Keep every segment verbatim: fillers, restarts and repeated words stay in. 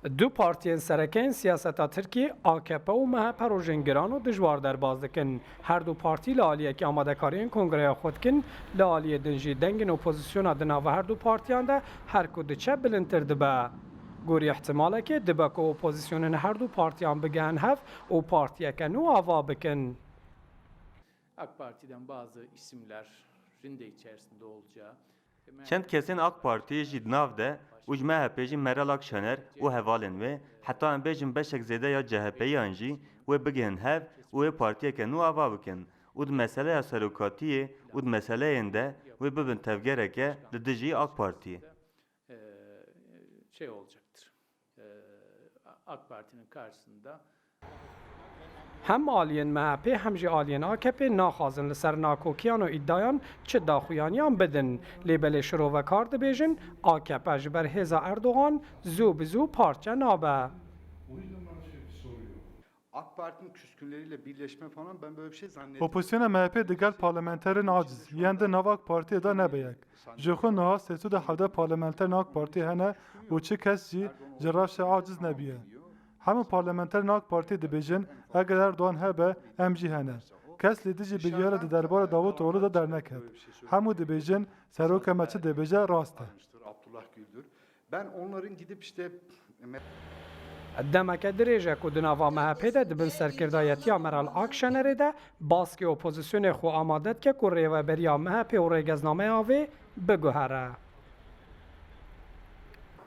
Du partiyên sereke yên siyaseta Tirkiyê, A K P û M H P, rojên giran û dijwar derbas dikin. Her du partî li aliyekî amadekariyên kongreya xwe dikin, li aliyê din jî dengên opozisyona di nava her du partiyan de her ku diçe bilindtir dibe. Gorî ihtimalekê dibe ku opozisyonên her du partiyan bigehin hev û partiyeke nû ava bikin. AK Parti'den bazı isimler rinde içerisinde olacağı Çend kesên AK Partiyê jî di nav de û ji M H P jî Meral Akşener û hevalên wê, heta em bêjin beşek zêde ya C H P'yiyan jî wê bigihin hev û wê partiyeke nû ava bikin û di meseleya serokatiyê û di meseleyên de wê bibin tevgereke li dijî AK Partiyê. e, şey olacaktır. E, AK Parti'nin karşısında Hem aliyên M H P hem jî aliyên A K P naxwazin li ser nakokiyan û îdiayan çi daxuyaniyan bidin. Lê belê şirovekar dibêjin, A K P ji ber hêza Erdogan zû bi zû parçe nabe. O yüzden bana sürekli soruyor. AK Parti'nin küskünleriyle birleşme falan ben böyle bir şey zannetmiyorum. Opozisyona M H P digel parlamenterên aciz yên di nav AK Partiyê de nebe yek. Ji xwe niha sê sed û hevdeh parlamenterên AK Partiyê hene û çi kes jî ji rewşê aciz nebiye. Hemû parlamenterên AK Partiyê dibêjin, eger Erdogan hebe, em jî hene. Kes li dijî biryara di derbarê Davutoğlu de derneket. Hemû dibêjin, seroka me çi dibêje rast e. Abdullah Güldür. Ben onların gidip işte Demeke dirêj e ku di nava M H P de di bin serkirdayetiya Meral Akşenerê de baskê opozisyonê xwe amade dike ku rêveberiya M H P û rêgeznameya wê biguhere.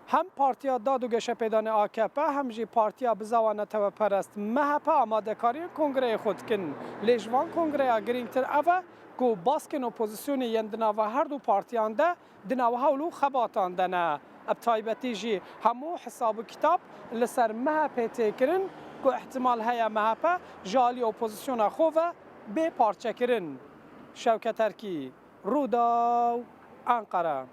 Hem Partiya Dad û Geşepêdanê A K P hem jî Partiya Bizawa Neteweperest M H P amadekariyên kongreyê xwe dikin. Lê ji van kongreya girîngtir ev e ku baskên opozisyonê yên di nava her du partiyan de di nav hewl û xebatan de ne. Bi taybetî jî hemû hesab û kitab li ser M H P tê kirin ku ihtimal heye M H P ji alî opozisyona xwe ve bê parçekirin. Şewket Erkî, Rûdaw, Enqere.